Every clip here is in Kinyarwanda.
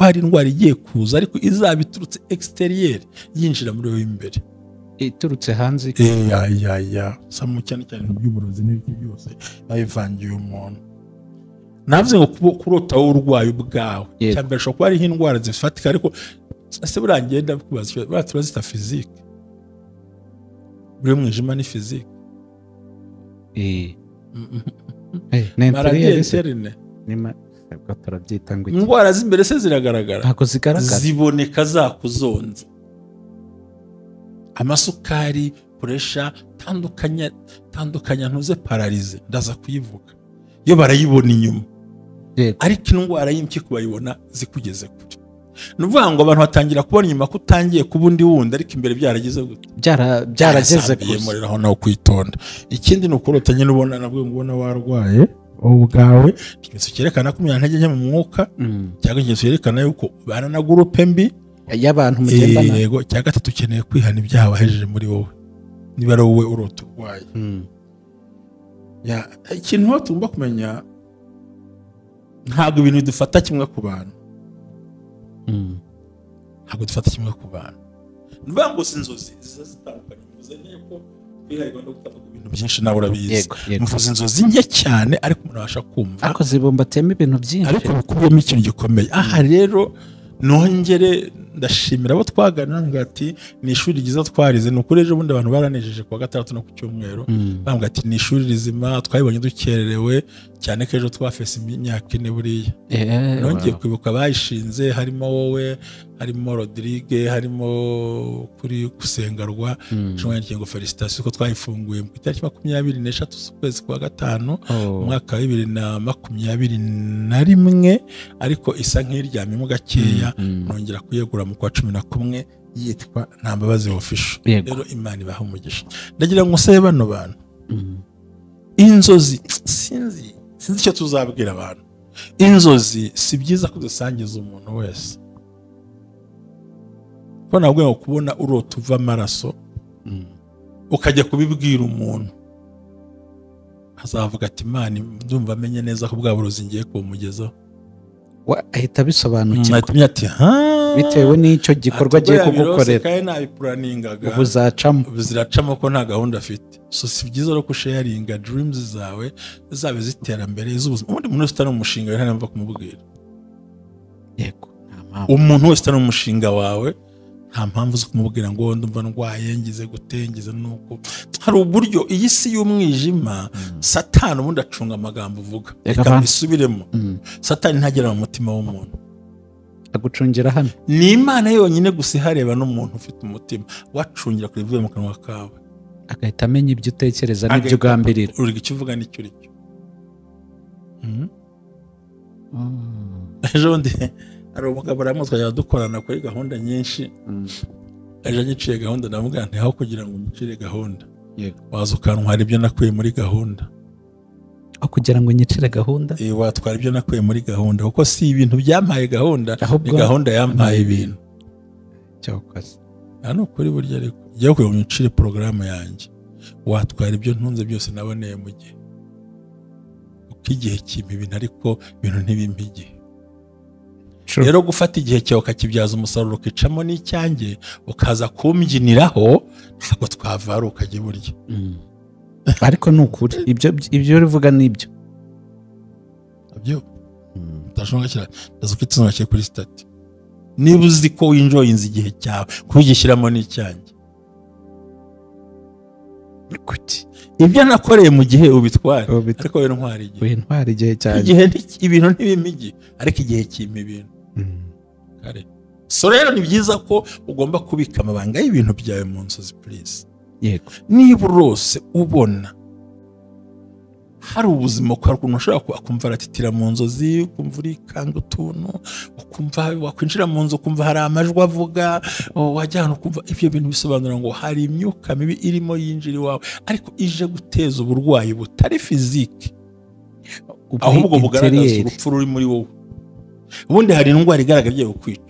hari indwara igiye kuza, ariko izaba iturutse extérieur, yinjira muri wowe imbere. Iturutse hanze. Ya samu, cyane cyane ibintu by'uburozi n'ibiki byose babivangiye umuntu. Navuze ngo kurota wowe urwaye ubwawe, cyambere ashobora kuba hariho indwara zifatika, ariko ese buriya ngenda kubaza, buriya turazita physique? Buriya umwijima ni physique? Ni maladie intérieur se? interne. Ubwo turabyita ngo iki? Indwara z'imbere se ziragaragara? Ntabwo zigaragara. Ziboneka zakuzonze. Amasukari, pressure, tandukanya, tandukanya, ntuze paralysie, ndaza kuyivuga, yo barayibona inyuma. Ariko indwara y'impyiko bayibona zikugeze kure. Ni ukuvuga ngo abantu batangira kubona inyuma ko utangiye kuba undi wundi, ariko imbere byaragize gute? Byarageze Byarasambiye. kure. Muri aho naho kwitonda. Ikindi ni ukurota nyine ubona, nabwo ngo ubona warwaye wowe ubwawe, ikimenyetso cyerekana ko umunyantege nke mu mwuka, cyangwa ikimenyetso cyerekana yuko ubana na groupe mbi y'abantu mugendana. Yego. Icya gatatu, ukeneye kwihana ibyaha wahejeje muri wowe, niba ari wowe urota urwaye. Ya, ikintu rero tugomba kumenya, ntabwo ibintu bidufata kimwe ku bantu. Ntabwo dufata kimwe ku bantu. Ni ukuvuga ngo si inzozi ziza zitandukanye. Mvuze nke ko twihaye gahunda yo kutavuga ibintu byinshi, nawe urabizi. Yego. Mvuze inzozi nke cyane, ariko umuntu abasha kumva. Ariko zibumbatiyemo ibintu byinshi. Ariko bikubiyemo ikintu gikomeye. Aha rero nongere ndashimira abo twaganira ngo ati ni ishuri ryiza twarize. Ni ukuri, ejo bundi abantu baranejeje kuwa gatandatu no ku cyumweru, bambwira ati ni ishuri rizima, twabibonye dukererewe cyane ko ejo twafese imyaka 4 buriya. Nongeye kwibuka abayishinze, harimo wowe, harimo Rodrigue, harimo kuri gusengarwa. Nshobora ngo félicitations ko twayifunguye ku itariki 23 z'ukwezi kwa gatanu, umwaka wa 2021, ariko isa nk'iryamyemo gakeya. Nongera kuyegura mu kwa 11, yitwa Nta Mbabazi Official. Rero Imana ibaha umugisha. Ndagira ngo nsabe bano bantu, inzozi, sinzi icyo tuzabwira abantu. Inzozi si byiza ko dusangiza umuntu wese, ko nabwo ngo kubona urota uva amaraso, ukajya kubibwira umuntu, azavuga ati: "Imana, ndumva amenye neza ko bwa burozi ngiye kubumugezaho." Ahita abisobanukirwa. Ahita amenya ati ha. Bitewe n'icyo gikorwa agiye Ati, ubwo yabirose kugukorera. kandi nabiplanningaga. Ubu zacamo. Ubu ziracamo ko nta gahunda afite. So si byiza rero kusharinga dreams zawe, zaba iz'iterambere, iz'ubuzima. Ubundi umuntu wese utari mu mushinga wawe, nta mpamvu kumubwira. Yego, nta mpamvu. Umuntu wese utari mu mushinga wawe, nta mpamvu zo kumubwira ngo ndumva ndwaye, ngize gute, ngize nuko. Hari uburyo iyi si y'umwijima, Satani ubundi acunga amagambo uvuga. Reka Reka mbisubiremo. Satani ntagera mu mutima w'umuntu. Agucungira hano. Ni Imana yonyine gusa ihareba, n'umuntu ufite umutima wacungira ku ibivuye mu kanwa kawe. Agahita amenya ibyo utekereza n'ibyo ugambirira. Uri icyo uvuga nicyo uri cyo. Ejo bundi hari umugabo ramwe twajyaga dukorana kuri gahunda nyinshi. Ejo nyiciye gahunda, ndavuga nti aho kugira ngo unyicire gahunda, waza ukantwara ibyo nakuye muri gahunda. Aho kugira ngo nyicire gahunda. Watwara ibyo nakuye muri gahunda, kuko si ibintu byampaye gahunda, ni Ahubwo gahunda yampaye ibintu. Cyokoze. Aha ni ukuri burya, ariko ujya kugira ngo unyicire porogaramu yanjye, watwara ibyo ntunze byose naboneye mu gihe, kuko igihe kimpa ibintu, ariko ibintu ntibimpa igihe. True. Rero gufata igihe cyawe ukakibyaza umusaruro, ukicamo n'icyanjye, ukaza kumbyiniraho, ntabwo twavara ukajya iburyo. Ariko ni ukuri, ibyo urivuga ni ibyo. Byo ndashobora cyane, ndaza kwitsinda kuri status. Niba uzi ko winjoyinze igihe cyawe, kubigishyiramo n'icyanjye. Kuki? Ibyo nakoreye mu gihe ubitware, ariko wowe ntwara igihe. Wintwara igihe cyanjye. Igihe ibintu ntibimpa igihe, ariko igihe kimpa ibintu. Kare. So rero ni byiza ko ugomba kubika amabanga y'ibintu byawe mu nzozi, please. Niba urose ubona hari ubuzima, hari ukuntu ushobora kumva aratitira mu nzozi, ukumva urikanga utuntu, ukumva wakwinjira mu nzu ukumva hari amajwi avuga, wajya ahantu ukumva ibyo bintu, bisobanura ngo hari imyuka mibi irimo yinjira iwawe, ariko ije guteza uburwayi butari physique, ahubwo bugaragaza Intérieur. urupfu ruri muri wowe. Ubundi hari indwara igaragara igiye kukwica.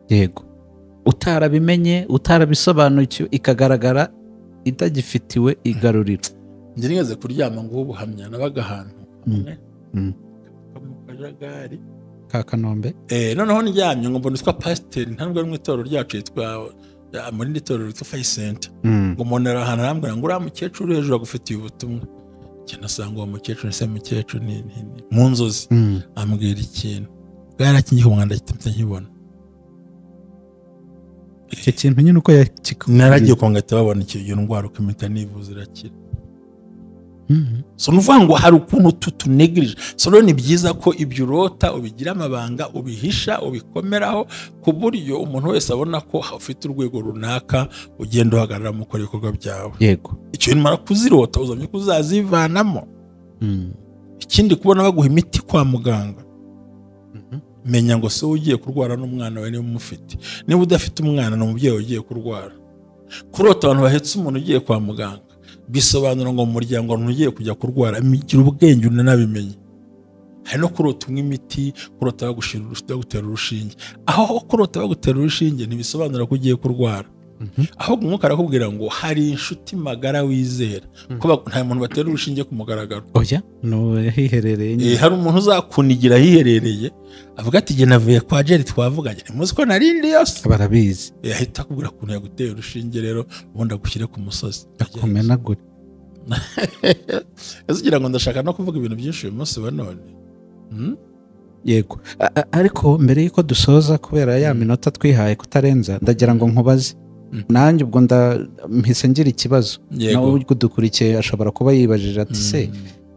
Yego, utarabimenye, utarabisobanukiwe, ikagaragara itagifitiwe igaruriro. Njye nigeze kuryama ngo ubuhamya, nabaga ahantu hamwe mu kajagari. ka Kanombe. Noneho ndyamye ngo mbona utwa pasiteri, ntabwo ari mu itorero ryacu, yitwa muri iri torero ryitwa Fayi Center. Ngo umuntu ari ahantu arambwira ngo uriya mukecuru uri hejuru agufitiye ubutumwa. Njye nasanga uwo mukecuru, se mukecuru ni mu nzozi, ambwira ikintu bwarakingiye umwanda mpita nkibona. Icyo kintu nyine uko yakikubwiye. Naragiye kwa ngahita babona icyo iyo ndwara, uko impita nivuza irakira. So ni ukuvuga ngo hari ukuntu tutunegirije. So rero ni byiza ko ibyo urota ubigira amabanga, ubihisha, ubikomeraho, ku buryo umuntu wese abona ko ufite urwego runaka ugenda uhagarara mu gukora ibikorwa byawe. Icyo nimara kuzirota uzamenya ko uzazivanamo. Ikindi, kubona baguha imiti kwa muganga, menya ngo se ugiye kurwara n'umwana wawe niba umufite. Niba udafite umwana, ni umubyeyi ugiye kurwara. Kurota abantu bahetse umuntu ugiye kwa muganga bisobanura ngo mu muryango hari umuntu ugiye kujya kurwara. Gira ubwenge unanabimenye. Hari no kurota unywa imiti, kurota bagutera urushinge. Aho kurota bagutera urushinge ntibisobanura ko ugiye kurwara, ahubwo umwuka arakubwira ngo hari inshuti magara wizera ko nta muntu batera urushinge ku mugaragaro. Oya, no hiherereye nyine. Hari umuntu uzakunigira ahiherereye, avuga ati: "Jye navuye kwa Jerry, twavuganye, ntimuzi ko narindi yose." Barabizi. Ahita akubwira ukuntu yaguteye urushinge rero, ubundi agushyire ku musozi. Akumenagure. Ese ugira ngo ndashaka no kuvuga ibintu byinshi uyu munsi wa none? Yego. Ariko mbere y'uko dusoza, kubera ya minota twihaye kutarenza, ndagira ngo nkubaze. Nanjye ubwo mpise ngira ikibazo. Nawe udukurikiye ashobora kuba yibajije ati: "Se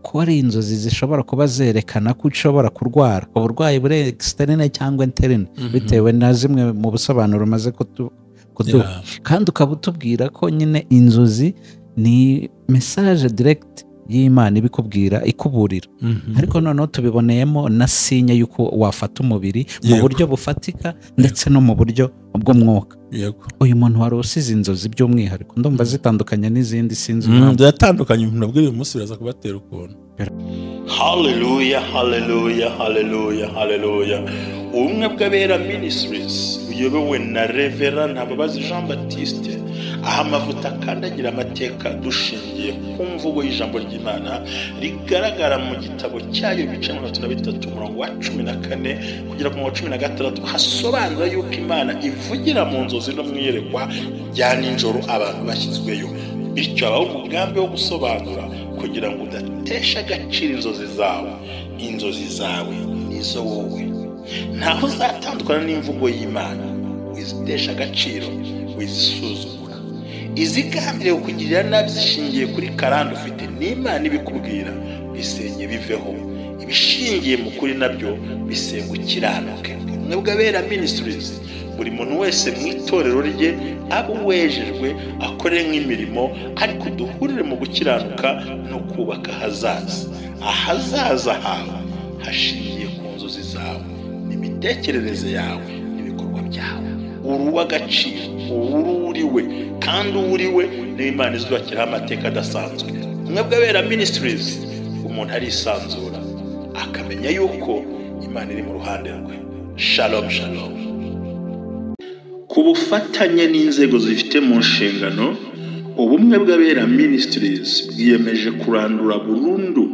ko ari inzozi zishobora kuba zerekana ko ushobora kurwara uburwayi buri externe cyangwa interne, bitewe na zimwe mu busobanuro umaze kuduha, kandi ukaba utubwira ko nyine inzozi ni message direct y'Imana ibikubwira, ikuburira, ariko noneho tubiboneyemo na signe y'uko wafata umubiri mu buryo bufatika ndetse no mu buryo bw'umwuka, uyu muntu wari usize inzozi by'umwihariko, ndumva zitandukanye n'izindi, sinzi impamvu." Biratandukanye. Ibintu nabwo uyu munsi biraza kubatera ukuntu. Haleluya, haleluya, haleluya, haleluya! Ubumwe bw'Abera Ministries buyobowe na Reverend Ntababazi Jean Baptiste, aho amavuta akandagira amateka, dushingiye ku mvugo y'ijambo ry'Imana rigaragara mu gitabo cyayo, ibice 33, umurongo wa 14 kugera ku murongo wa 16, hasobanura yuko Imana ivugira mu nzozi no mu iyerekwa rya nijoro abantu bashyizweyo. Bityo habaho umugambi wo gusobanura kugira ngo udatesha agaciro inzozi zawe. Inzozi zawe nizo wowe, ntaho uzatandukana n'imvugo y'Imana. Wizitesha agaciro, wizisuzugura. Izigambiriye kukugirira nabi zishingiye kuri karande ufite n'Imana ibikubwira, bisenye biveho. Ibishingiye mu kuri nabyo bisenga ukiranuke. Ubumwe bw'Abera Ministries, buri muntu wese mu itorero rye abe uwejejwe, akore nk'imirimo, ariko duhurire mu gukiranuka no kubaka ahazaza. Ahazaza hawe hashingiye ku nzozi zawe n'imitekerereze yawe n'ibikorwa byawe. Uri uw'agaciro, uri uriwe, kandi uwo uriwe niyo Imana izubakiraho amateka adasanzwe. Ubumwe bw'Abera Ministries, umuntu arisanzura akamenya yuko Imana iri mu ruhande rwe. Shalom, shalom. Ku bufatanye n'inzego zifite mu nshingano, Ubumwe bw'Abera Ministries bwiyemeje kurandura burundu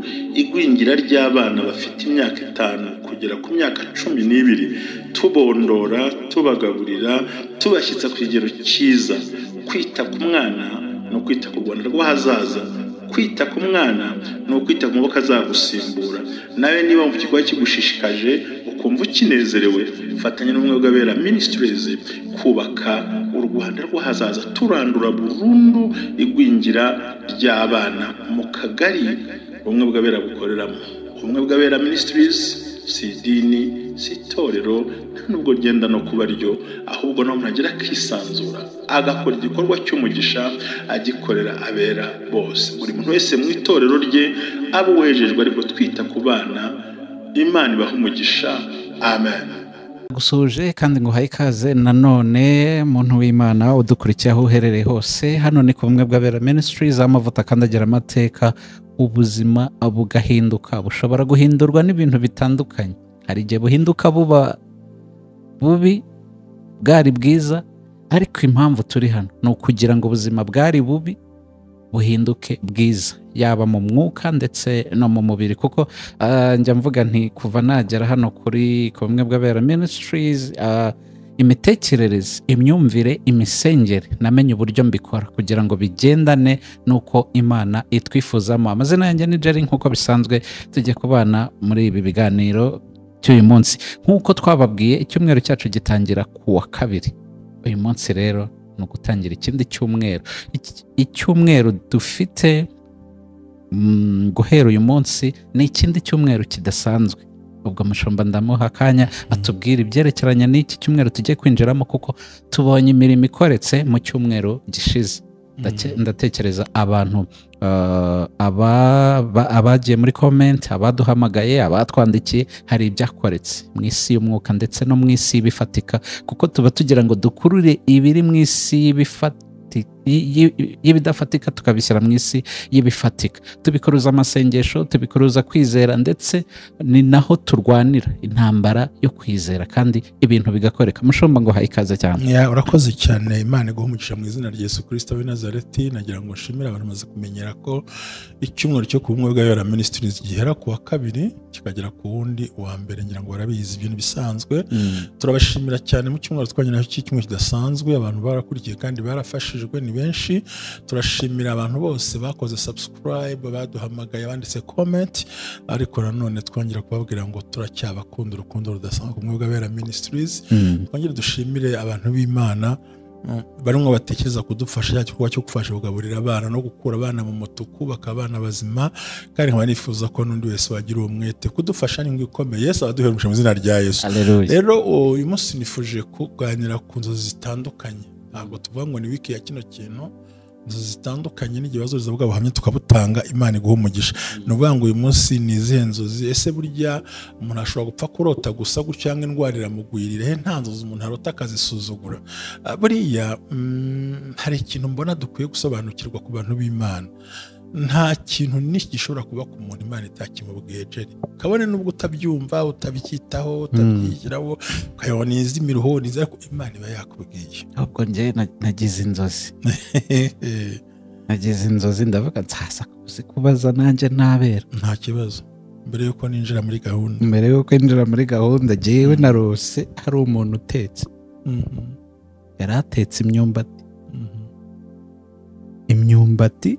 igwingira ry'abana bafite imyaka 5 kugera ku myaka 12, tubondora, tubagaburira, tubashyitsa ku kigero cyiza. Kwita ku mwana ni ukwita ku Rwanda rw'ahazaza. Kwita ku mwana ni ukwita ku maboko azagusimbura. Nawe niba mu gikorwa kigushishikaje, ukumva ukinezerewe, fatanya n'Ubumwe bw'Abera Ministries kubaka u Rwanda rw'ahazaza, turandura burundu igwingira ry'abana mu kagari Ubumwe bw'Abera bukoreramo. Ubumwe bw'Abera Ministries si idini, si itorero, nta nubwo ryenda no kuba ryo, ahubwo naho umuntu agira akisanzura agakora igikorwa cy'umugisha, agikorera abera bose. Buri muntu wese mu itorero rye aba uwejejwe, ariko twita ku bana. Imana ibaha umugisha. Amen. Gusuhuje kandi ngo uhaye ikaze nanone, muntu w'Imana udukurikiye aho uherereye hose. Hano ni ku Bumwe bw'Abera Ministries, amavuta akandagira amateka, ubuzima bugahinduka. Bushobora guhindurwa n'ibintu bitandukanye. Hari igihe buhinduka buba bubi bwari bwiza, ariko impamvu turi hano ni ukugira ngo ubuzima bwari bubi buhinduke bwiza. yaba mu mwuka ndetse no mu mubiri, kuko njya mvuga nti kuva nagera hano kuri Ubumwe bw'Abera Ministries, imitekerereze, imyumvire, imisengere, namenye uburyo mbikora kugira ngo bigendane n'uko Imana itwifuzamo. Amazina yanjye ni Jerry, nk'uko bisanzwe tujye kubana muri ibi biganiro cy'uyu munsi. Nk'uko twababwiye, icyumweru cyacu gitangira ku wa kabiri. Uyu munsi rero ni ugutangira ikindi cyumweru. Icyumweru dufite guhera uyu munsi ni ikindi cyumweru kidasanzwe. Ubwo mushumba ndamuha akanya atubwira ibyerekeranye n'iki cyumweru tugiye kwinjiramo, kuko tubonye imirimo ikoretse mu cyumweru gishize. Ndatekereza abantu abagiye muri comment, abaduhamagaye, abatwandikiye, hari ibyakoretse mu isi y'umwuka ndetse no mu isi y'ibifatika, kuko tuba tugira ngo dukurure ibiri mu isi y'ibidafatika tukabishyira mu isi y'ibifatika. Tubikuruza amasengesho, tubikuruza kwizera, ndetse ni naho turwanira intambara yo kwizera kandi ibintu bigakoreka. Mushumba ngo haye ikaze cyane. Urakoze cyane, Imana iguhe umugisha mu izina rya Yesu Kristo w'i Nazareti. Nagira ngo nshimire abantu bamaze kumenyera ko icyumweru cyo ku Bumwe bw'Abera Ministries gihera ku wa kabiri kikagera ku wundi wa mbere, ngira ngo barabizi ibintu bisanzwe. Turabashimira cyane mu cyumweru twanyura cy'icyumweru kidasanzwe, abantu barakurikiye kandi barafashijwe ni benshi. Turashimira abantu bose bakoze subscribe, baduhamagaye, banditse comment, ariko nanone twongera kubabwira ngo turacyabakunda urukundo rudasanzwe ku Bumwe bw'Abera Ministries. Twongere dushimire abantu b'Imana barimo batekereza kudufasha cya gikorwa cyo gufasha kugaburira abana no gukura abana mu mutuku bakaba abana bazima, kandi nkaba nifuza ko n'undi wese wagira uwo mwete kudufasha ni ngo ikomeye. Yesu abaduhere umugisha mu izina rya Yesu. Rero uyu munsi nifuje kuganira ku nzozi zitandukanye. Ntabwo tuvuga ngo ni wiki ya kino kintu, inzozi zitandukanye n'igihe bazoza bwa buhamya tukabutanga. Imana iguha umugisha. Ni ukuvuga ngo uyu munsi ni izihe nzozi? Ese burya umuntu ashobora gupfa kurota gusa gutya cyangwa indwara iramugwirira? He nta nzozi umuntu arota akazisuzugura? Buriya hari ikintu mbona dukwiye gusobanukirwa ku bantu b'Imana. Nta kintu n'iki gishobora kuba ku muntu Imana itakimubwiye Jerry. Kabone nubwo utabyumva, utabicyitaho, utabyigiraho, ukayabona izimiruho, ariko Imana iba yakubwiye. Ahubwo njye nagize inzozi. Nagize inzozi ndavuga nsaza kubaza nanjye nabera. Nta kibazo. Mbere yuko ninjira muri gahunda. Mbere yuko ninjira muri gahunda, jewe narose hari umuntu utetse. Yari atetse imyumbati. Imyumbati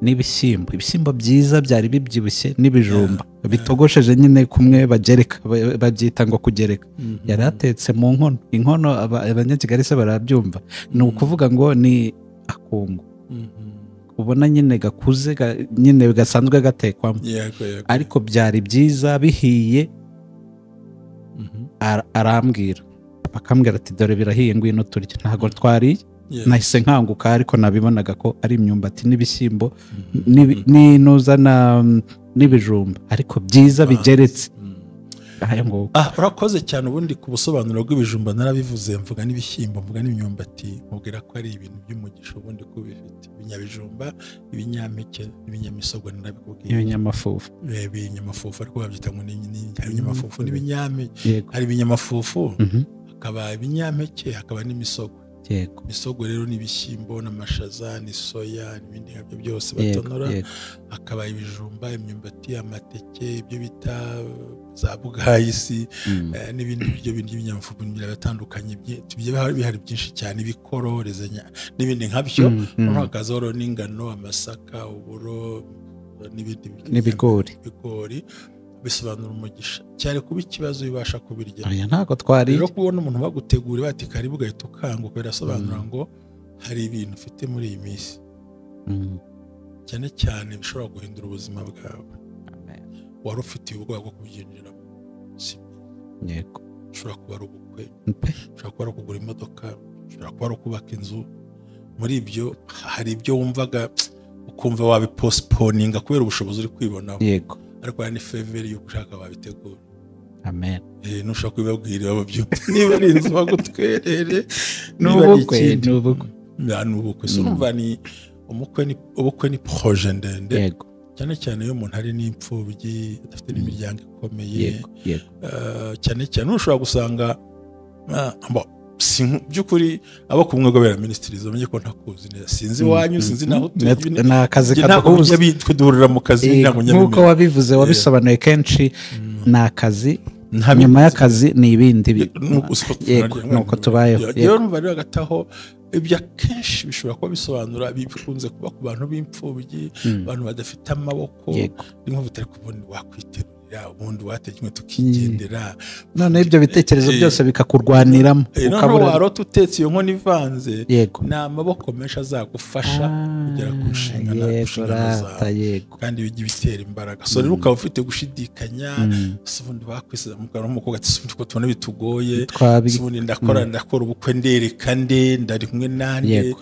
n'ibishyimbo, ibishyimbo byiza byari bibyibushye n'ibijumba bitogosheje nyine kumwe bagereka, babyita ngo kugereka. Yari atetse mu nkono. Inkono abanyakigali se barabyumva, ni ukuvuga ngo ni akungu ubona nyine gakuze nyine gasanzwe gatekwamo, ariko byari byiza bihiye. Arambwira, akambwira ati dore birahiye ngwino turye. Ntago twariye. Nahise nkanguka, ariko nabibonaga ko ari imyumbati n'ibishyimbo n'inuza n'ibijumba, ariko byiza bigeretse. Urakoze cyane. Ubundi ku busobanuro bw'ibijumba narabivuze, mvuga n'ibishyimbo, mvuga n'imyumbati, mubwira ko ari ibintu by'umugisha ubundi ko bifite ibinyabijumba, ibinyampeke, ibinyamisogwe, narabikubwiye, ibinyamafufu. Ibinyamafufu ariko babyita ngo ni ibinyamafufu n'ibinyampeke. Hari ibinyamafufu, hakaba ibinyampeke, hakaba n'imisogwe. Imisogwe rero ni ibishyimbo n'amashaza ni soya n'ibindi nkabyo byose batonora, hakaba ibijumba, imyumbati, amateke, ibyo bita za bugayisi, n'ibindi biryo bindi by'inyamafufu biratandukanye, bihari byinshi cyane, ibikoro n'ibindi nkabyo. Noneho hakazaho n'ingano, amasaka, uburo n'ibindi n'ibigori. Ibigori bisobanura umugisha. Cyari kuba ikibazo bibasha kubirya. Oya ntago twari. Rero kubona umuntu bagutegura bati karibu gahita ukanguka, birasobanura ngo hari ibintu ufite muri iyi minsi cyane cyane bishobora guhindura ubuzima bwawe. Wari ufite ubwoba bwo kubyinjiramo. Yego. Ushobora kuba ari ubukwe, ushobora kuba ari ukugura imodoka, ushobora kuba ari ukubaka inzu. Muri ibyo hari ibyo wumvaga ukumva wabipostponinga kubera ubushobozi uri kwibonaho. Yego. Ariko ni favor yo gushaka babitegura. Amen. Nushaka kubibabwira babyumva. Niba ari inzu bagutwerere, n'ubukwe, n'ubukwe. N'ubukwe. So urumva ni umukwe, ni ubukwe, ni projet ndende. Yego. Cyane cyane iyo umuntu ari n'imfubyi, adafite n'imiryango ikomeye. Yego. Cyane cyane ushobora gusanga By'ukuri abo ku Bumwe bw'Abera Ministries bamenye ko ntakuzi neza, sinzi iwanyu, sinzi naho utuye, ni akazi kaduhuza, duhurira mu kazi. Nk'uko wabivuze, wabisobanuye kenshi, ni akazi, nyuma y'akazi ni ibindi, nuko tubayeho. Rero numva rero hagati aho ibyo akenshi bishobora kuba bisobanura, bikunze kuba ku bantu b'imfubyi, abantu badafite amaboko, rimwe bitari kubona wakwiterura, ubundi wateka inkweto tukigendera. None ibyo bitekerezo byose bikakurwaniramo, ukabura warota utetse iyo nkono ivanze, ni amaboko menshi azagufasha kugera ku nshingano zawe, kandi bijya bitera imbaraga. So rero ukaba ufite gushidikanya, ubundi bakwisiza mugabo n'umukobwa ati ubundi ko tubona bitugoye, ubundi ndakora ubukwe ndereka nde, ndari kumwe nande,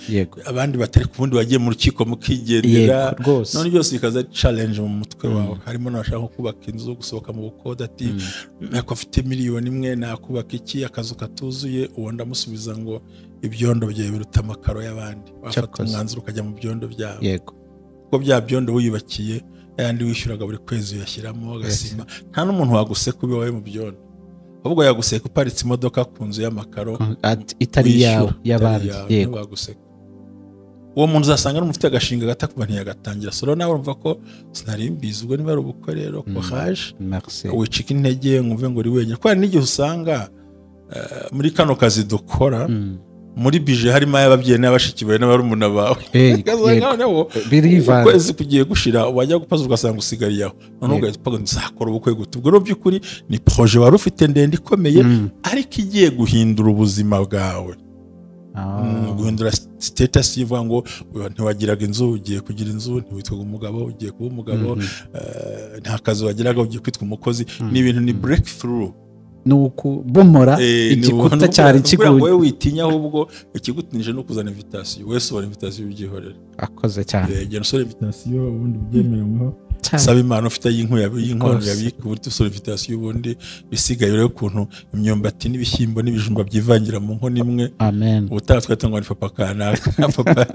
abandi batari ku bundi bagiye mu rukiko mukigendera. None byose bikaza challenge mu mutwe wawe. Harimo n'abashaka kubaka inzu, gusohoka mu bukode, ati nako afite miliyoni imwe nakubaka iki, akazu katuzuye. Uwo ndamusubiza ngo ibyondo byawe biruta amakaro y'abandi, wafata umwanzuro ukajya mu byondo byawe. Yego, kuko bya byondo wiyubakiye ayandi wishyuraga buri kwezi uyashyiramo agasima, nta n'umuntu waguseka ube wawe mu byondo, ahubwo yaguseka uparitse imodoka ku nzu y'amakaro itari yawe y'abandi. Yego, waguseka uwo muntu uzasanga ari umufite agashinga gato kuba ntiyagatangira. So nawe urumva ko sinari mbizi, ubwo niba ari ubukwe rero courage, wicika intege nkumve ngo uri wenyine, kuko hari n'igihe usanga muri kano kazi dukora muri bije harimo ay'ababyeyi n'abashiki bawe n'abarumuna bawe, ukwezi kugiye gushira wajya gupaza ugasanga usigariye aho, noneho ugahita uvuga ngo nzakora ubukwe gute. Ubwo rero by'ukuri ni projet wari ufite ndende ikomeye, ariko igiye guhindura ubuzima bwawe, guhindura status ivuga ngo ntiwagiraga inzu ugiye kugira inzu, ntiwitwaga umugabo ugiye kuba umugabo, nta kazi wagiraga ugiye kwitwa umukozi. Ni ibintu, ni breakthrough, ni ukubomora igikuta cyari kiguye. Wowe witinya, ahubwo ikigutinije no kuzana invitation, wese ubona invitation ubyihorera. Akoze cyane, genda usore invitation, ubundi ubyemereweho, saba Imana ufite y'inkono yabika, ubundi usore invitation, ubundi bisigaye rero ukuntu imyumbati n'ibishyimbo n'ibijumba byivangira mu nkono imwe. Amen. Ubutaha twatangwa ni papa kanaka papa,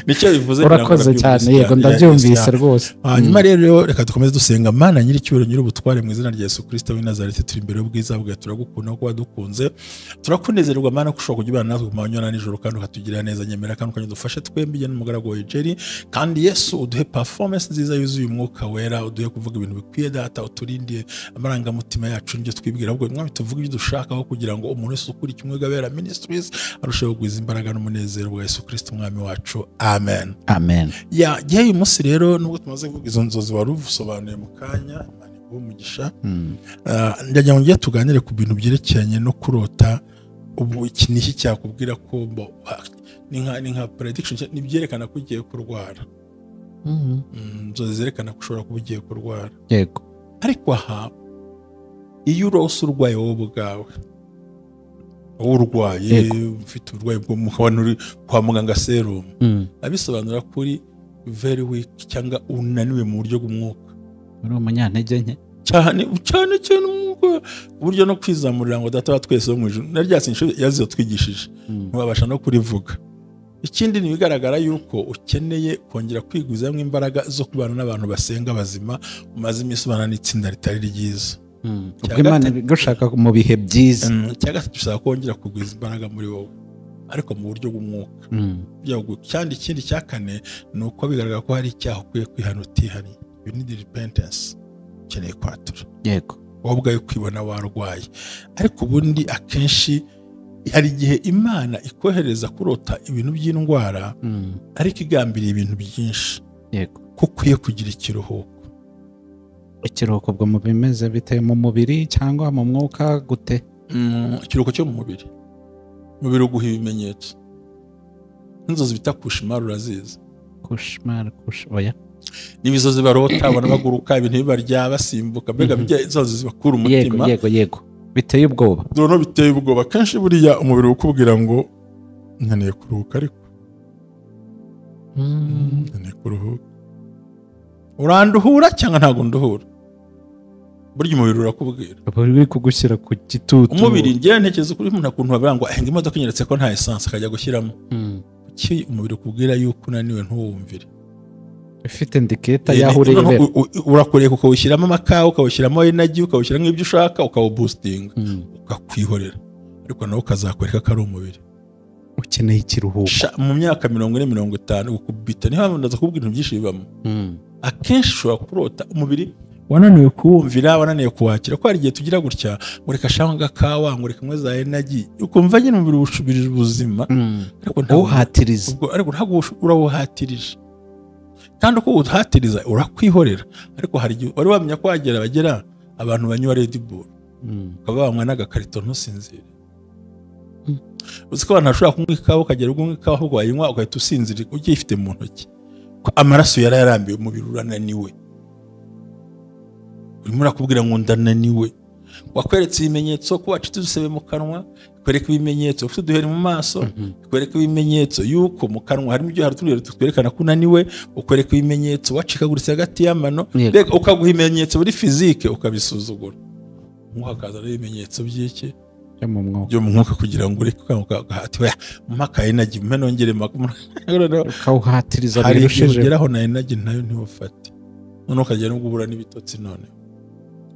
nicyo bivuze. Urakoze cyane, yego ndabyumvise rwose. Hanyuma rero reka dukomeze dusenga. Mana nyiricyubahiro, nyir'ubutware, mu izina rya Yesu Kristo w'i Nazareti, turi imbere y'ubwiza bwawe, turagukunda kuko wadukunze, turakunezerwa Mana ko ushobora kujya ubana natwe ku manywa na nijoro, kandi ukatugirira neza. Nyemera kandi ukadufashe twembi n'umugaragu wawe Jerry, kandi Yesu uduhe performance nziza yuzuye umwuka wera, uduhe kuvuga ibintu bikwiye data, uturindire amarangamutima yacu n'ibyo twibwira, ahubwo mwami tuvuge ibyo dushakaho kugira ngo umuntu wese ukurikiye Ubumwe bw'Abera Ministries arusheho kugwiza imbaraga n'umunezero bwa Yesu Kristo umwami wacu. Amen. Amen. Ya gihe uyu munsi rero nubwo tumaze kuvuga izo nzozi wari usobanuye mu kanya, Imana iguhe umugisha. Ndagira ngo ngiye tuganire ku bintu byerekeranye no kurota. Ubu iki ni iki cyakubwira ko ni nka prediction, ni byerekana ko ugiye kurwara. Inzozi zerekana ko ushobora kuba ugiye kurwara. Yego. Ariko aha iyo urose urwaye wowe ubwawe, urwaye ufite uburwayi bwo mu kanwa uri kwa muganga serumu, abisobanura kuri very weak cyangwa unaniwe mu buryo bw'umwuka, uri umunyantege nke cyane cyane cyane, uburyo no kwizamurira ngo data wa twese wo mu ijuru, na rya sengesho yazizo twigishije ntibabasha no kurivuga. Ikindi ni bigaragara yuko ukeneye kongera kwigwizamo imbaraga zo kubana n'abantu basenga bazima, umaze iminsi ubana n'itsinda ritari ryiza. Ubwo Imana igushaka mu bihe byiza. Icya gatatu ushaka kongera kugwiza imbaraga muri wowe, ariko mu buryo bw'umwuka. Kandi ikindi cya kane ni uko bigaragara ko hari icyaha ukwiye kwihana utihaniye. You need repentance. Ukeneye kwatura. Yego. Wowe ubwawe kwibona warwaye. Ariko ubundi akenshi hari igihe Imana ikohereza kurota ibintu by'indwara, ariko igambiriye ibintu byinshi. Yego. Ko ukwiye kugira ikiruhuko. Ikiruhuko bwo mu bimeze bite, mu mubiri cyangwa mu mwuka gute? Ikiruhuko cyo mu mubiri. Umubiri uguha ibimenyetso. Inzozi bita kushimara urazizi. Kushimara, oya. N'ibizozi barota abona baguruka, ibintu bibarya basimbuka, mbega bijya inzozi zibakura umutima. Yego yego. Biteye ubwoba. Noneho biteye ubwoba. Kenshi buriya umubiri ukubwira ngo nkeneye kuruhuka, ariko nkeneye kuruhuka. Uranduhura cyangwa ntabwo nduhura? Burya umubiri urakubwira. Uri kugushyira ku gitutu. Umubiri ngiye ntekereza kuri umuntu akuntu bavuga ngo ahenga imodoka inyeretse ko nta essence akajya gushyiramo. Kuki umubiri ukubwira yuko unaniwe ntuwumvire? Ufite indicator yaho urebera. Urakoreye ukawushyiramo amakawa, ukawushyiramo energy, ukawushyiramo ibyo ushaka, ukawuboostinga, ukakwihorera. Ariko nawe ukazakwereka ko ari umubiri ukeneye ikiruhuko. Mu myaka 40 50 gukubita niho ndaza kubwira ibintu byinshi bibamo. Akenshi ushobora kurota umubiri wananiwe kuwumvira, wananiwe kuwakira, ko hari igihe tugira gutya ngo reka shanga agakawa, ngo reka nywe za energy, ukumva nyine umubiri ushubirije ubuzima, ariko ntuhatirize. Ariko ntabwo urawuhatirije, kandi uko uwuhatiriza urakwihorera. Ariko hari igihe wari wamenya ko wagera bagera abantu banywa Red Bull, ukaba wanywa n'agakarito ntusinzire. Uzi ko abantu bashobora kunywa ikawa ukagera ubwo unywa ikawa ahubwo wayinywa ugahita usinzira ugifite mu ntoki, ko amaraso yarayarambiwe, umubiri urananiwe, urimo urakubwira ngo ndananiwe. Wakweretse ibimenyetso ko wacitse udusebe mu kanwa, kwereka ibimenyetso ufite uduheri mu maso, kwereka ibimenyetso yuko mu kanwa harimo ibyo hari twerekana ko unaniwe, ukwereka ibimenyetso wacikaguritse hagati y'amano, ukaguha ibimenyetso muri fizike ukabisuzugura. Umwuka akaza n'ibimenyetso by'iki byo mu mwuka kugira ngo ureke mpaka energy mpe nongere ukawuhatiriza birushijeho. Ugeraho na energy nayo ntiwufate, none ukagera no guhura n'ibitotsi. None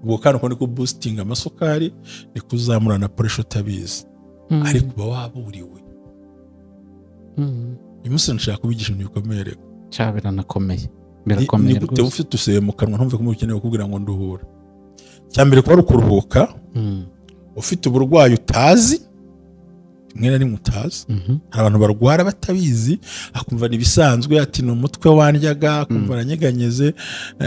ubwo kandi uko niko boosting amasukari, ni kuzamura na pressure utabizi, ariko uba waburiwe. Uyu munsi nshaka kubigisha ibintu bikomeye rero. Cya biranakomeye, birakomeye rwose. Ni gute ufite usebe mu kanwa ntumve ko ukeneye kukubwira ngo nduhura. Cya mbere kuba ari ukuruhuka, ufite uburwayi utazi, rimwe na rimwe utazi. Hari abantu barwara batabizi, akumva ibisanzwe, ati ni umutwe wandyaga, akumva aranyeganyeze.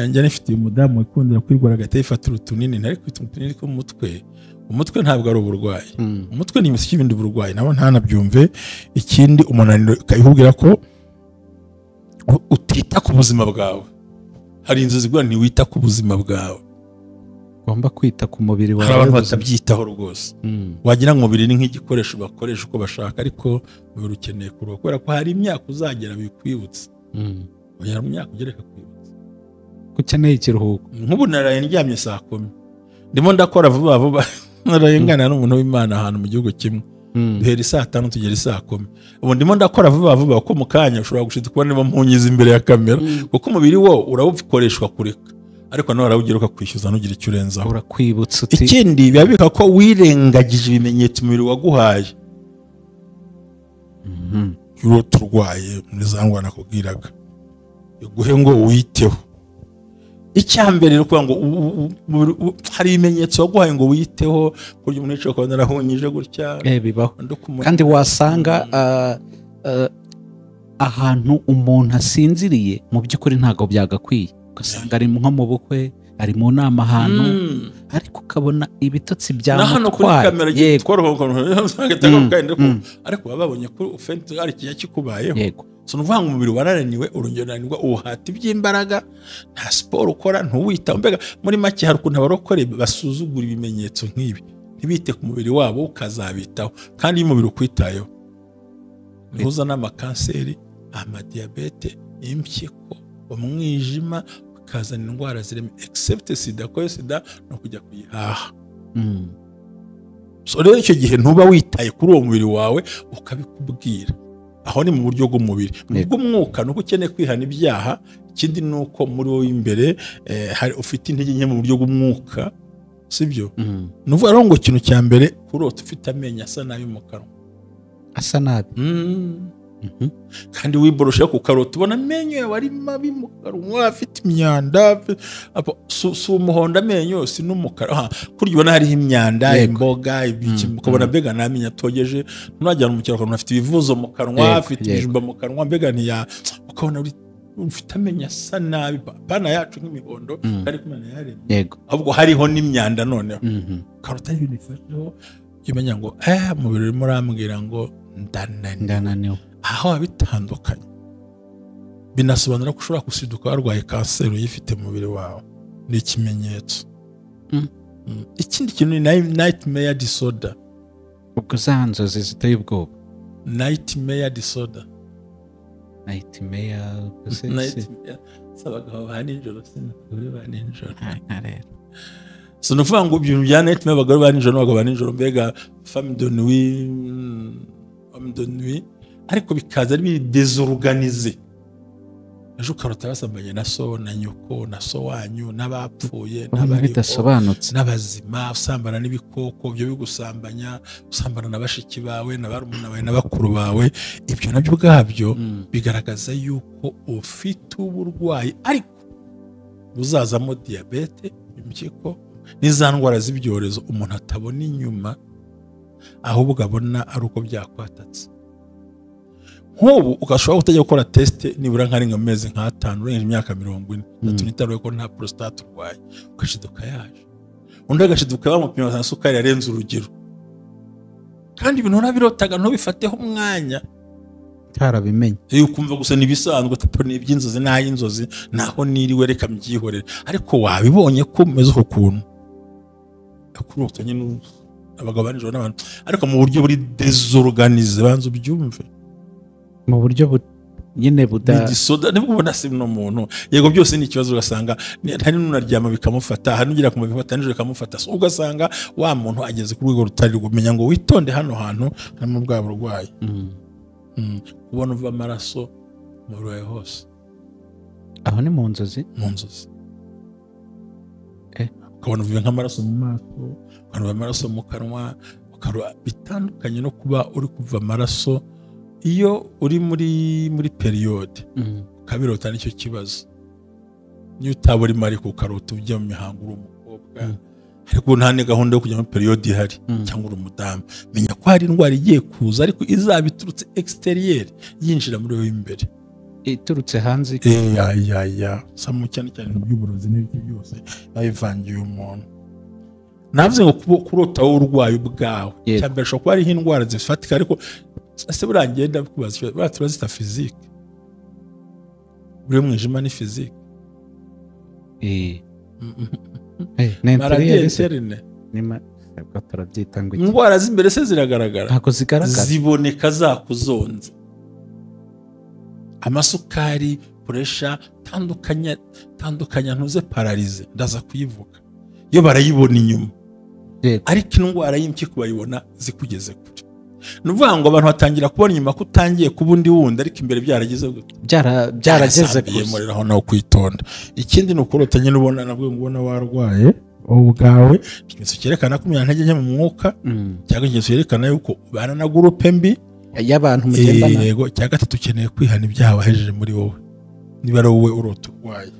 Njya nifitiye umudamu wikundira kwirwara agahita yifatira utunini, ntari kwita utunini tw'umutwe. Umutwe ntabwo ari uburwayi, umutwe ni imisiki y'ibindi burwayi, nabo ntanabyumve. Ikindi umunaniro ukabikubwira ko utita ku buzima bwawe. Hari inzozi zigura ntiwita ku buzima bwawe, ugomba kwita ku mubiri wawe. Hari abantu batabyitaho rwose, wagira ngo umubiri ni nk'igikoresho bakoresha uko bashaka, ariko umubiri ukeneye kuruhuka, kubera ko hari imyaka uzagera bikwibutsa. Ugera mu myaka ugera ikakwibutsa ukeneye ikiruhuko. Nk'ubu naraye ndyamye saa 10 ndimo ndakora vuba vuba, naraye ngana n'umuntu w'Imana ahantu mu gihugu kimwe, duhera saa 5 tugera saa 10. Ubu ndimo ndakora vuba vuba kuko mu kanya ushobora gushita kubona niba mpunyiza imbere ya kamera, kuko umubiri wo urawukoreshwa kureka, ariko nawe arawugira ukakwishyuza ntugire icyo urenzaho, urakwibutsa uti. Ikindi biba bika ko wirengagije ibimenyetso umubiri waguhaye. Urota urwaye muri za ndwara nakubwiraga, iguhe ngo witeho. Icya mbere rero kugira ngo hari ibimenyetso waguhaye ngo witeho, kurya umuntu yicaye ukabona arahunyije gutya, bibaho. Kandi wasanga ahantu umuntu asinziriye mu by'ukuri ntabwo byagakwiye, ugasanga ari nko mu bukwe, ari mu nama ahantu, ariko ukabona ibitotsi byamutwaye. Ariko baba babonye ko ufite ari ikinya kikubayeho. So nuvuga ngo umubiri warananiwe, urongera unanirwa, uwuhata iby'imbaraga, nta siporo ukora, ntuwitaho. Mbega muri make hari ukuntu abarokore basuzugura ibimenyetso nk'ibi, ntibite ku mubiri wabo, ukazabitaho. Kandi iyo umubiri ukwitayeho niho n'amakanseri, amadiyabete, impyiko, umwijima, ukazana indwara zirimo except sida, ko sida no kujya kuyihaha. So rero icyo gihe ntuba witaye kuri uwo mubiri wawe ukabikubwira. Aho ni mu buryo bw'umubiri. Mu bw'umwuka nuko ukeneye kwihana ibyaha, ikindi nuko muri wowe imbere hari ufite intege nke mu buryo bw'umwuka, sibyo? Nuvuga rero ngo ikintu cya mbere kurota ufite amenyo asa nabi mu kanwa, asa nabi. Kandi wiboroshe ku karota ubona amenyo yawe ari mabi mu kanwa, afite imyanda, si umuhondo amenyo, si n'umukara, kurya ubona hariho imyanda, imboga, ibiki, ukabona mbega n'amenyo atogeje. Ntunajyana umukiriya ukabona afite ibivuzo mu kanwa, afite ibijumba mu kanwa, mbega ntiya, ukabona ufite amenyo asa nabi, pana yacu nk'imihondo, ariko Imana yaremye, ahubwo hariho n'imyanda. Noneho karota ibintu ifasheho, ujye umenya ngo umubiri urimo urambwira ngo ndananiwe. Aho bitandukanye binasobanura ko ushobora gusiduka warwaye kanseri uyifite mu mubiri wawe, ni ikimenyetso. Ikindi kintu ni nightmare disorder. Ubwo za nzozi ziteye ubwoba. Nightmare disorder. Nightmare abagabo ba nijoro, sinabagore ba nijoro. So nuvuga ngo ibintu bya nightmare, abagore ba nijoro n'abagabo ba nijoro, mbega femme de nuit, homme de nuit, ariko bikaza ari désorganisé. Ejo ukarota basambanye na so na nyoko na so wanyu n'abapfuye n'abariho n'abazima, usambana n'ibikoko byo bigusambanya, usambana na bashiki bawe na barumuna bawe na bakuru bawe. Ibyo nabyo ubwabyo bigaragaza yuko ufite uburwayi, ariko buzazamo diyabete, impyiko n'iza ndwara z'ibyorezo umuntu atabona inyuma, ahubwo abona ari uko byakwatatse. Nk'ubu ugashobora kutajya gukora test nibura nka rimwe mu mezi nk'atanu urengeje imyaka 45 ko nta prostate urwaye, ugashiduka yaje. Undi agashiduka bamupima basanga isukari yarenze urugero, kandi ibintu narabirotaga ntubifateho umwanya, utarabimenye. Ukumva gusa nibisanzwe, ni iby'inzozi n'ay'inzozi, naho niriwe reka mbyihorere. Ariko wabibonye ko umeze uko kuntu kurota nyine abagabo ba nijoro n'abantu, ariko mu buryo buri désorganisé, banza ubyumve mu buryo nyine buda disorder. Nibwo ubona se no muntu yego byose ni ikibazo, ugasanga hari n'unaryama bikamufata, hari n'ugira kumufata nijoro bikamufata, so ugasanga wa muntu ageze ku rwego rutari kumenya ngo witonde hano hantu harimo bwa burwayi. Kubona uva amaraso mu burwayi hose, aho ni mu nzozi, mu nzozi. Ukabona uvuye nk'amaraso mu maso, ukabona amaraso mu kanwa, bitandukanye no kuba uri kuva amaraso iyo uri muri periode ukabirota. Nicyo kibazo, niyo utaba urimo ariko ukarota ujya mu mihango uri umukobwa, ariko nta ni gahunda yo kujya muri periode ihari, cyangwa uri umudamu, menya ko hari indwara igiye kuza, ariko izaba iturutse extérieur yinjira muri wowe imbere, iturutse hanze. Ya samu cyane cyane by'uburozi n'ibyo byose babivangiye umuntu. Navuze ngo kurota wowe urwaye ubwawe, cyambere ashobora kuba hariho indwara zifatika, ariko ese buriya ngenda kubaza, buriya turazita physique, buriya umwijima ni physique, maladie interne, turabyita ngo indwara z'imbere se ziragaragara, ntabwo zigaragara, ziboneka zakuzonze. Amasukari, pressure, tandukanya ntuze paralyse, ndaza kuyivuga, iyo barayibona inyuma, ariko indwara y'impyiko bayibona zikugeze kure. Ni ukuvuga ngo abantu batangira kubona inyuma ko utangiye kuba undi wundi, ariko imbere byarageze gute, byarageze kure. Aho naho kwitonda. Ikindi ni ukurota nyine ubona nabwo ngo ubona warwaye wowe ubwawe, ikimenyetso cyerekana ko umuntu intege nke mu mwuka, cyangwa ikimenyetso cyerekana yuko ubana na groupe mbi y'abantu mugendana. Yego. Cya gatatu, ukeneye kwihana ibyaha wahejeje muri wowe, niba ari wowe urota urwaye.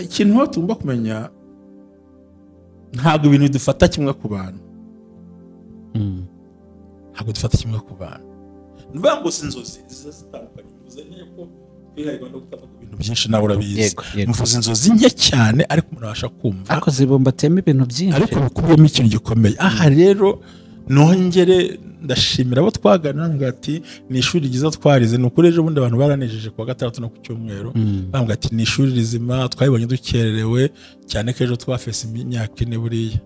Ikintu ho tugomba kumenya, ntabwo ibintu dufata kimwe ku bantu, ntabwo dufata kimwe ku bantu. Ni ukuvuga ngo si inzozi ziza zitandukanye, mvuze ko twihaye no gutaka ibintu byinshi, nawe urabizi. Mvuze inzozi nke cyane, ariko umuntu abasha kumva, ariko zibumbatiyemo ibintu byinshi, ariko bikubiyemo ikintu gikomeye. Aha rero nongere ndashimira abo twaganira ngo ati ni ishuri ryiza twarize. Ni ukuri ejo bundi abantu baranejeje kuwa gatandatu no ku cyumweru, bambwira ati ni ishuri rizima, twabibonye dukererewe cyane ko ejo twafese imyaka 4 buriya.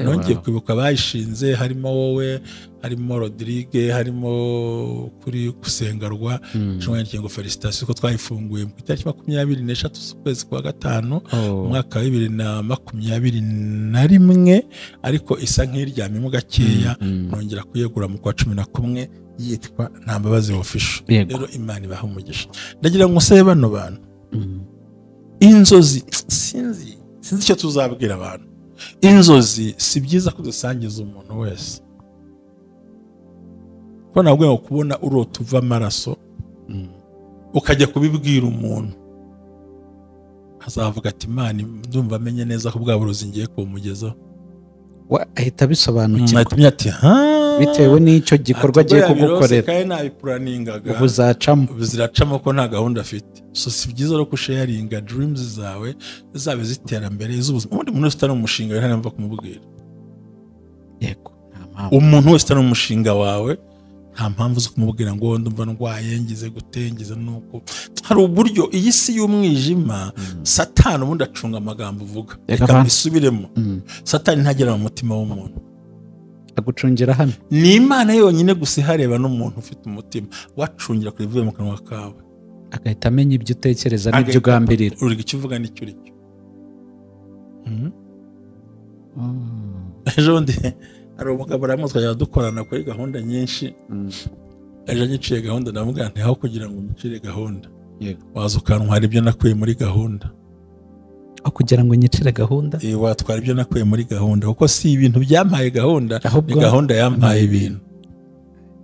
Nongeye kwibuka bayishinze, harimo wowe, harimo Rodrigue, harimo kuri Gusengarwa, nshobora ngo felicitation ko twayifunguye ku itariki 23 z'ukwezi kwa 5 umwaka wa 2021, ariko isa nk'iryamyemo gakeya, nongera kuyegura mu kwa 11 yitwa Nta Mbabazi Official. Rero Imana ibaha umugisha. Ndagira ngo nsabe bano bantu, inzozi sinzi icyo tuzabwira abantu. Inzozi si byiza kudusangiza umuntu wese, ko nabwo ngo kubona urota uva amaraso ukajya kubibwira umuntu, azavuga ati Imana ndumva amenye neza ko bwa burozi ngiye kumugezaho, ahita abisobanukirwa bitewe n'icyo gikorwa agiye kugukorera, kandi nabipuraningaga ubu zacamo, ziracamo ko nta gahunda afite. So si byiza rero kusharinga dreams zawe, zabe z'iterambere, z'ubuzima. Ubundi umuntu wese utari umushinga wawe nta kumubwira. Yego, nta mpamvu. Umuntu wese utari umushinga wawe nta mpamvu zo kumubwira ngo ndumva ndwaye, ngize gute, ngize nuko. Hari uburyo iyi si y'umwijima, Satani ubundi acunga amagambo uvuga. Reka mbisubiremo, Satani ntagera mu mutima w'umuntu, agucungira hano. Ni Imana yonyine gusa ihareba n'umuntu ufite umutima, wacungira kuri bivuye mu kanwa kawe, agahita amenya ibyo utekereza n'ibyo ugambirira. Uri icyo uvuga n'icyo uri cyo. Ejo bundi hari umugabo aramutse twajyaga dukorana kuri gahunda nyinshi. Ejo nyiciye gahunda ndamubwira nti aho kugira ngo nyicire gahunda waza ukantwara ibyo nakuye muri gahunda. Aho kugira ngo nyicire gahunda? Watwara ibyo nakuye muri gahunda, kuko si ibintu byampaye gahunda, ni gahunda yampaye ibintu.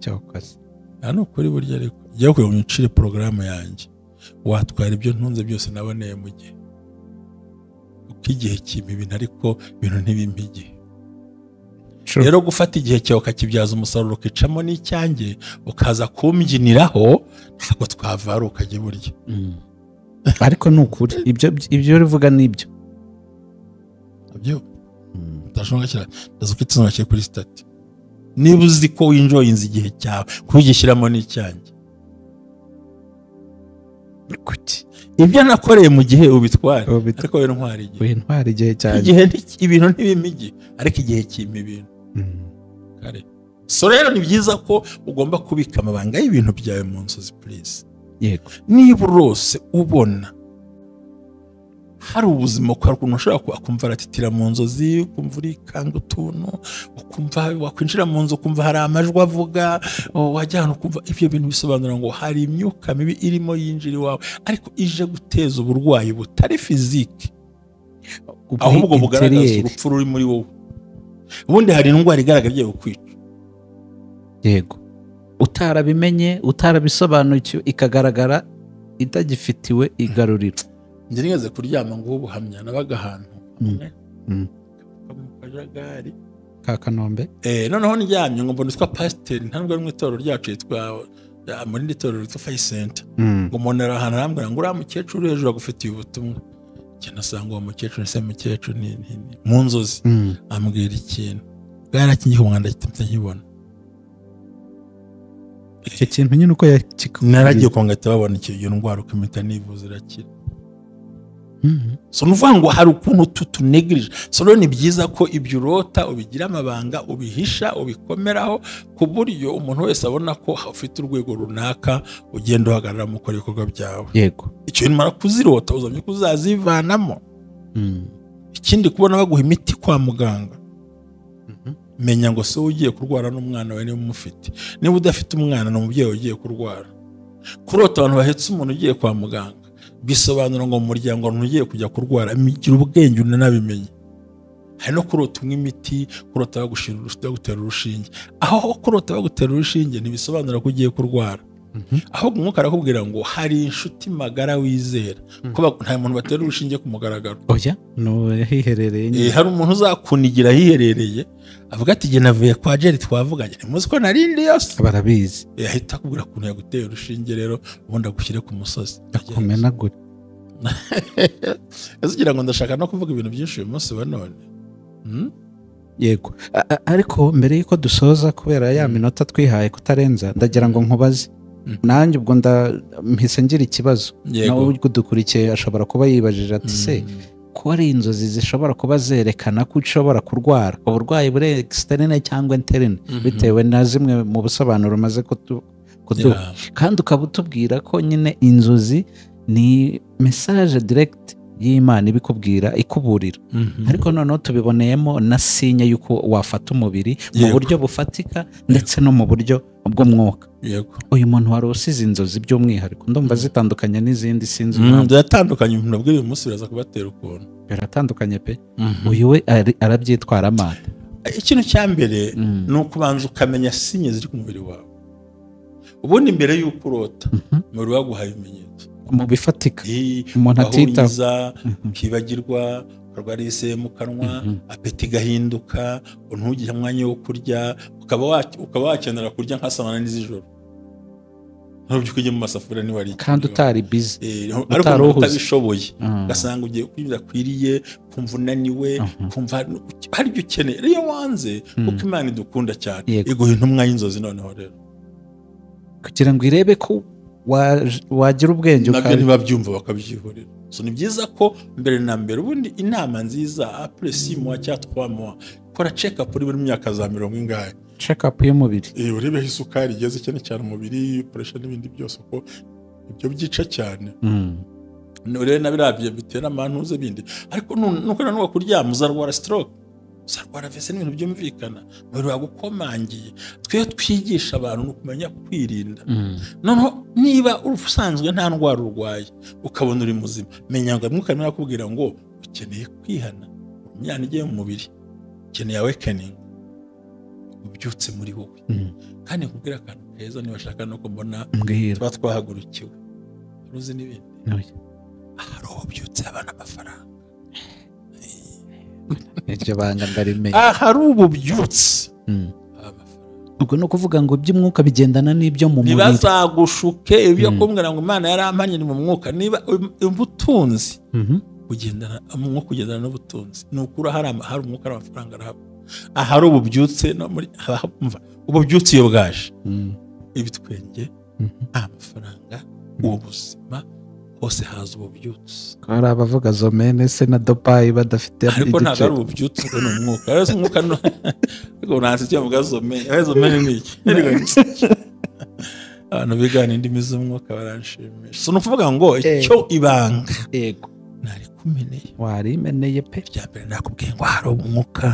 Cyokoze hano kuri burya ariko jya kugira ngo nyicire porogaramu yanjye, watwara ibyo ntunze byose naboneye mu gihe. Kuko igihe kimpa ibintu ariko ibintu ntibimpa igihe. Rero gufata igihe cyawe ukakibyaza umusaruro ukicamo n'icyanjye ukaza kumbyiniraho, ntabwo twavara ukajya burya. Ariko ni ukuri ibyo urivuga nibyo. Ibyo ndashonga cyane ndazufite kiri kuri stati. Niba uzi ko winjoyinze igihe cyawe kugishyiramo n'icyanjye. Kuki? Ibyo nakoreye mu gihe ubitwara, ariko we ntwara igihe. We ntwara igihe cyanjye. Igihe ibintu ntibimpa igihe, ariko igihe kimpa ibintu. Kare. So rero ni byiza ko ugomba kubika amabanga y'ibintu byawe mu nzozi please. Yego. Niba urose ubona hari ubuzima kwa ukuntu ushobora kumva aratitira mu nzozi, ukumva urikanga utuntu, ukumva wakwinjira mu nzu ukumva hari amajwi avuga, wajya ahantu ukumva ibyo bintu bisobanura ngo hari imyuka mibi irimo yinjira iwawe, ariko ije guteza uburwayi butari fizike, ahubwo bugaragaza urupfu ruri muri wowe. Ubundi hari indwara igaragara igiye kukwica. Yego. Utarabimenye, utarabisobanukiwe, ikagaragara itagifitiwe igaruriro. Njye nigeze kuryama ngo ubuhamya nabaga ahantu mu kajagari ka Kanombe. Noneho ndyamye ngo mbona utwa pasiteri ntabwo ari mu itorero ryacu yitwa muri iri torero ryitwa Faith Center, ngo mbonera ahantu arambwira ngo uriya mukecuru hejuru agufitiye ubutumwa. Njye nasanga uwo mukecuru se mukecuru ni mu nzozi ambwira ikintu bwarakingiye umwanda kitse nkibona icyo kintu nyine uko naragiye kongata babona icyo ndwara ukamita nivuza irakira. So nuvuga ngo hari ukuntu tutunegirije. So rero ni byiza ko ibyo urota ubigira amabanga, ubihisha, ubikomeraho ku buryo umuntu wese abona ko ufite urwego runaka ugenda uhagarara mu gukora ibikorwa byawe. Yego. Icyo nimara kuzirota uzamye kuzazivanamo. Ikindi kubona baguha imiti kwa muganga, menya ngo se ugiye kurwara n'umwana wawe niba umufite. Niba udafite umwana ni umubyeyi ugiye kurwara. Kurota abantu bahetse umuntu ugiye kwa muganga bisobanura ngo mu muryango umuntu ugiye kujya kurwara, gira ubwenge unanabimenye. Hari no kurota unywa imiti, kurota bagushira bagutera urushinge. Aho kurota bagutera urushinge ntibisobanura ko ugiye kurwara. Ahubwo umwuka arakubwira ngo hari inshuti magara wizera, ko nta muntu batera urushinge ku mugaragaro. Oya, no hiherereye. Hari umuntu uzakunigira hiherereye avuga ati jye navuye kwa Jerry twavuganye, ntimuzi ko narindi yose. Barabizi. Ahita akubwira ukuntu yaguteye urushinge rero ubundi agushyire ku musozi. Akumenagure. Ese ugira ngo ndashaka no kuvuga ibintu byinshi uyu munsi wa none. Yego. Ariko mbere yuko dusoza kubera ya minota twihaye kutarenza, ndagira ngo nkubaze. Nanjye ubwo mpise ngira ikibazo. Nawe udukurikiye ashobora kuba yibajije ati se ko ari inzozi zishobora kuba zerekana ko ushobora kurwara uburwayi buri externe cyangwa interne, bitewe na zimwe mu busobanuro umaze kuduha, kandi ukaba utubwira ko nyine inzozi ni message direct y'Imana ibikubwira ikuburira. Ariko noneho tubiboneyemo na sinya yuko wafata umubiri mu buryo bufatika ndetse no mu buryo bw'umwuka. Uyu muntu wari usize inzozi by'umwihariko ndumva zitandukanye n'izindi, sinzi impamvu ziratandukanye. Umuntu abwira uyu munsi biraza kubatera ukuntu biratandukanye pe. Uyu we arabyitwara amata. Ikintu cya mbere ni ukubanza ukamenya sinye ziri ku mubiri wawe. Ubundi mbere y'uko urota umubiri waguhaye ibimenyetso mu bifatika umuntu atita, ukibagirwa, ukarwara ibisebe mu kanwa, apeti igahinduka, ntugire umwanya wo kurya, ukaba wakenera kurya nka saa 8 z'ijoro, ntubyuke ujye mu masafuriya niba ari kandi utari busy, ariko utabishoboye, ugasanga ugiye kurya bidakwiriye, kumva unaniwe, kumva hari ibyo ukeneye. Iyo wanze, kuko Imana idukunda cyane, iguha intumwa y'inzozi noneho rero kugira ngo irebe ko wagira ubwenge, nabyo ntibabyumva bakabyihorera. So ni byiza ko mbere na mbere ubundi inama nziza après 6 mois cyangwa 3 mois kora check up uri muri myaka za mirongo ingahe, check up y'umubiri, urebe aho isukari igeze cyane cyane umubiri, pressure n'ibindi byose, uko ibyo byica cyane. Urebe na birabye bitera amantuze bindi, ariko nuko nanone kuryama uzarwara stroke. Uzarwara AVC n'ibintu byumvikana, umubiri wagukomangiye. Twe twigisha abantu ni ukumenya kwirinda. Noneho niba usanzwe nta ndwara urwaye ukabona uri muzima, menya ngo umwuka arimo arakubwira ngo ukeneye kwihana, imyanda igiye mu mubiri, ukeneye awakening, ubyutse muri wowe. Kandi nkubwira akantu keza niba ashaka no kubona tuba twahagurukiwe, uruzi n'ibindi. Ahari ububyutse abana amafaranga. Iryo banga ndarimenya. Ahari ububyutse ubwo no kuvuga ngo iby'umwuka bigendana n'ibyo mu mubiri. Ntibazagushuke ibyo kumbwira ngo Imana yarampanye ni mu mwuka. Niba ubutunzi bugendana, umwuka ugendana n'ubutunzi, ni ukuri hari umwuka ari amafaranga arahaba. Ahari ububyutse no muri ububyutse iyo bwaje, ibitwenge, amafaranga, ubuzima, hose haza ububyutse. Hari abavuga zomene se na Dubai badafite, ariko ntabwo ari ububyutse, ni umwuka. Rero umwuka ariko nansi cyo mvuga zomene, zomene ni iki? Abantu bigana indimi z'umwuka baranshimisha. So nukuvuga ngo icyo ibanga yego nari kumeneye, warimeneye pe. Icya mbere nakubwiye ngo hari umwuka,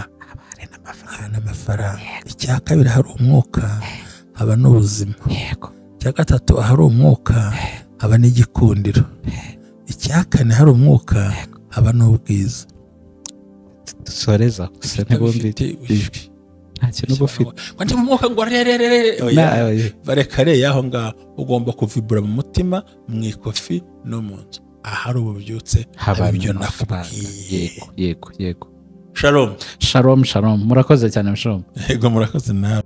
hari n'amafaranga. Icya kabiri hari umwuka, haba n'ubuzima. Yego. Icya gatatu hari umwuka, haba n'igikundiro. Icya kane hari umwuka, haba n'ubwiza. Dusoreza gusa ntibumve nta kintu uba ufite. Ngo ndi mu mwuka ngo rererere, barekare yaho ngaho. Ugomba kuvibura mu mutima, mu ikofi no mu nzu. Ahari ububyutse haba ibyo nakubwiye. Yego yego. Shalom. Shalom shalom. Murakoze cyane Shalom. Yego murakoze nawe.